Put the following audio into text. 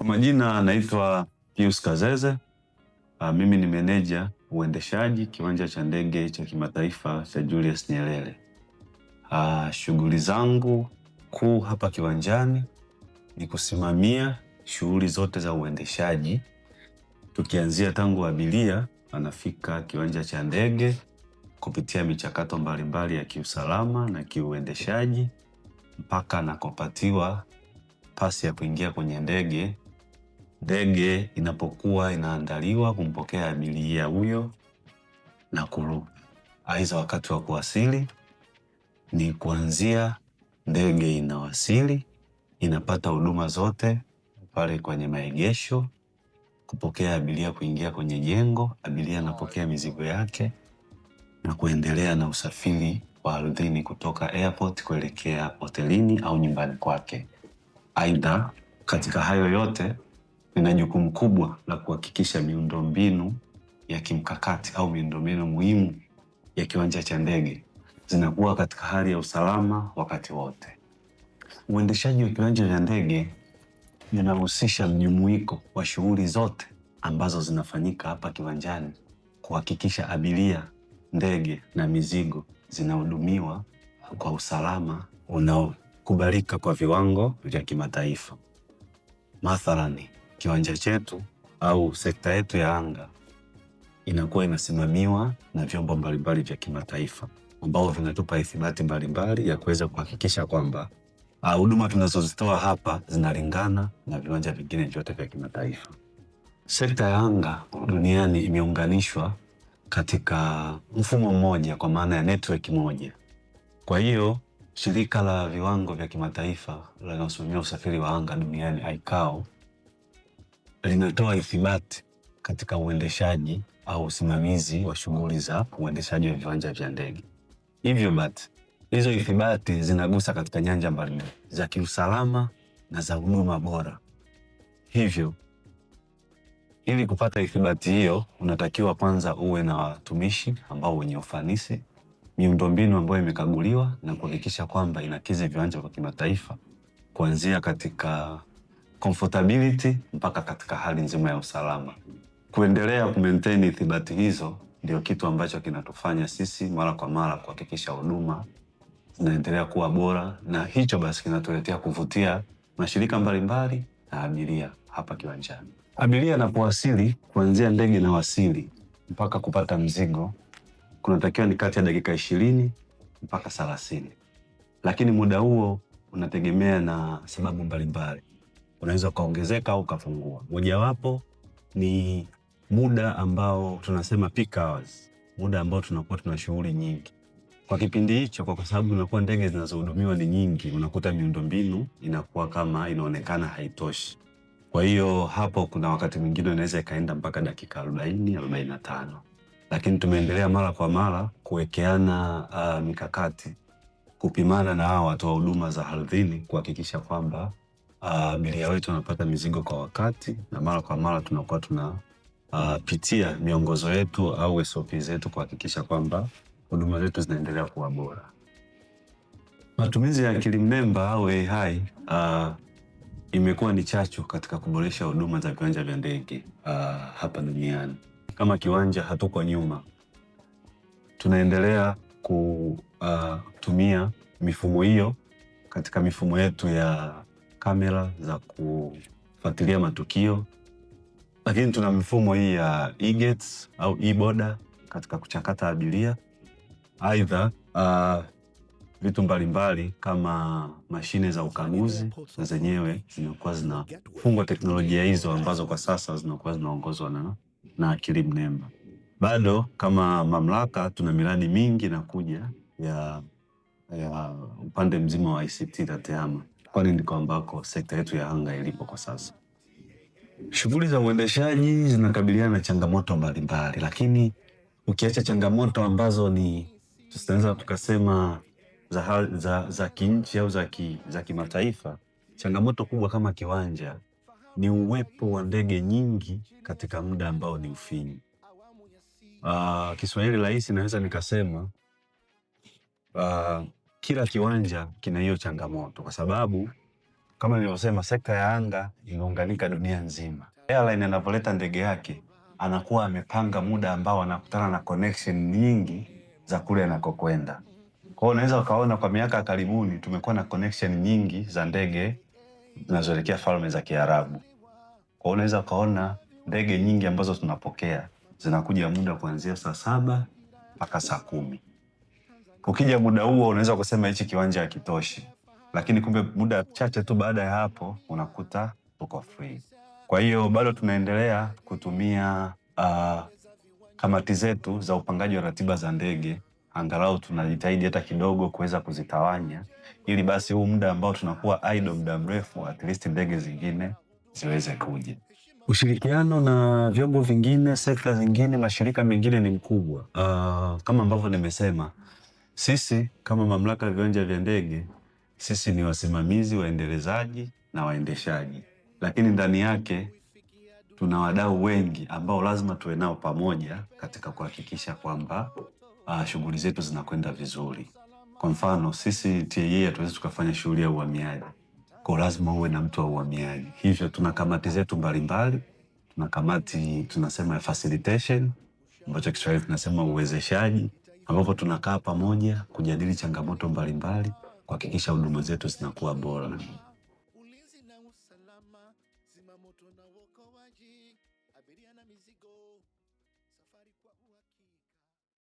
Majina anaitwa Pius Kazeze. Mimi ni meneja uendeshaji kiwanja cha ndege cha kimataifa cha Julius Nyerere. Shughuli zangu kuu hapa kiwanjani ni kusimamia shughuli zote za uendeshaji, tukianzia tangu abiria anafika kiwanja cha ndege kupitia michakato mbalimbali ya kiusalama na kiuendeshaji mpaka anakopatiwa pasi ya kuingia kwenye ndege. Ndege inapokuwa inaandaliwa kumpokea abiria huyo na kuruka. Aidha, wakati wa kuwasili ni kuanzia ndege inawasili, inapata huduma zote pale kwenye maegesho, kupokea abiria kuingia kwenye jengo, abiria anapokea mizigo yake na kuendelea na usafiri wa ardhini kutoka airport kuelekea hotelini au nyumbani kwake. Aidha, katika hayo yote nina jukumu kubwa la kuhakikisha miundombinu ya kimkakati au miundombinu muhimu ya kiwanja cha ndege zinakuwa katika hali ya usalama wakati wote. Uendeshaji wa kiwanja cha ndege inahusisha mjumuiko wa shughuli zote ambazo zinafanyika hapa kiwanjani kuhakikisha abiria, ndege na mizigo zinahudumiwa kwa usalama unaokubalika kwa viwango vya kimataifa. Mathalani, kiwanja chetu au sekta yetu ya anga inakuwa inasimamiwa na vyombo mbalimbali vya kimataifa ambavyo vinatupa ithibati mbalimbali ya kuweza kuhakikisha kwamba huduma tunazozitoa hapa zinalingana na viwanja vingine vyote vya kimataifa. Sekta ya anga duniani imeunganishwa katika mfumo mmoja, kwa maana ya network moja. Kwa hiyo shirika la viwango vya kimataifa linalosimamia usafiri wa anga duniani ICAO linatoa ithibati katika uendeshaji au usimamizi wa shughuli za uendeshaji wa viwanja vya ndege. Hivyo basi hizo ithibati zinagusa katika nyanja mbalimbali za kiusalama na za huduma bora. Hivyo ili kupata ithibati hiyo, unatakiwa kwanza uwe na watumishi ambao wenye ufanisi, miundombinu ambayo imekaguliwa na kuhakikisha kwamba inakidhi viwanja vya kimataifa kuanzia katika comfortability mpaka katika hali nzima ya usalama. Kuendelea kumaintain ithibati hizo ndio kitu ambacho kinatufanya sisi mara kwa mara kuhakikisha huduma zinaendelea kuwa bora, na hicho basi kinatuletea kuvutia mashirika mbalimbali na abiria hapa kiwanjani. Abiria anapowasili, kuanzia ndege na wasili mpaka kupata mzigo, kunatakiwa ni kati ya dakika 20 mpaka 30, lakini muda huo unategemea na sababu mbalimbali, unaweza ukaongezeka au ukapungua. Mojawapo ni muda ambao tunasema peak hours, muda ambao tunakuwa tuna shughuli nyingi kwa kipindi hicho, kwa sababu inakuwa ndege zinazohudumiwa ni nyingi, unakuta miundombinu inakuwa kama inaonekana haitoshi. Kwa hiyo hapo kuna wakati mwingine inaweza ikaenda mpaka dakika 40, 45, lakini tumeendelea mara kwa mara kuwekeana mikakati, kupimana na hawa watoa huduma za ardhini kuhakikisha kwamba abiria wetu wanapata mizigo kwa wakati, na mara kwa mara tunakuwa tunapitia miongozo yetu au SOP zetu kuhakikisha kwamba huduma zetu zinaendelea kuwa bora. Matumizi ya akili mnemba au AI imekuwa ni chachu katika kuboresha huduma za viwanja vya ndege hapa duniani. Kama kiwanja hatuko nyuma, tunaendelea kutumia mifumo hiyo katika mifumo yetu ya kamera za kufuatilia matukio, lakini tuna mifumo hii ya e-gates au e-boarder katika kuchakata abiria. Aidha, vitu mbalimbali kama mashine za ukaguzi na zenyewe zinakuwa zinafungwa teknolojia hizo ambazo kwa sasa zinakuwa zinaongozwa na akili mnemba. Bado kama mamlaka tuna miradi mingi inakuja ya upande mzima wa ICT na TEHAMA, kwani ndiko ambako sekta yetu ya anga ilipo kwa sasa. Shughuli za uendeshaji zinakabiliana na changamoto mbalimbali, lakini ukiacha changamoto ambazo ni tunaweza tukasema za kinchi au za kimataifa, changamoto kubwa kama kiwanja ni uwepo wa ndege nyingi katika muda ambao ni mfinyu. Kiswahili rahisi naweza nikasema kila kiwanja kina hiyo changamoto, kwa sababu Kama nilivyosema, sekta ya anga imeunganika dunia nzima. Airline anapoleta ndege yake anakuwa amepanga muda ambao anakutana na connection nyingi za kule anakokwenda. Kwa hiyo unaweza ukaona kwa miaka ya karibuni tumekuwa na connection nyingi za ndege zinazoelekea Falme za Kiarabu. Kwa hiyo unaweza ukaona ndege nyingi ambazo tunapokea zinakuja muda kuanzia saa 7 mpaka saa 10. Ukija muda huo unaweza kusema hichi kiwanja hakitoshi, lakini kumbe muda chache tu baada ya hapo unakuta tuko free. Kwa hiyo bado tunaendelea kutumia kamati zetu za upangaji wa ratiba za ndege, angalau tunajitahidi hata kidogo kuweza kuzitawanya, ili basi huu muda ambao tunakuwa idle muda mrefu, at least ndege zingine ziweze kuja. Ushirikiano na vyombo vingine, sekta zingine, mashirika mengine ni mkubwa. Kama ambavyo nimesema, sisi kama mamlaka ya viwanja vya ndege, sisi ni wasimamizi, waendelezaji na waendeshaji, lakini ndani yake tuna wadau wengi ambao lazima tuwe nao pamoja katika kuhakikisha kwamba shughuli zetu zinakwenda vizuri. Kwa mfano sisi TAA hatuwezi tukafanya shughuli ya uhamiaji, kwa lazima uwe na mtu wa uhamiaji. Hivyo tuna kamati zetu mbalimbali, tuna kamati tunasema ya facilitation, ambacho Kiswahili tunasema uwezeshaji, ambapo tunakaa pamoja kujadili changamoto mbalimbali kuhakikisha huduma zetu zinakuwa bora.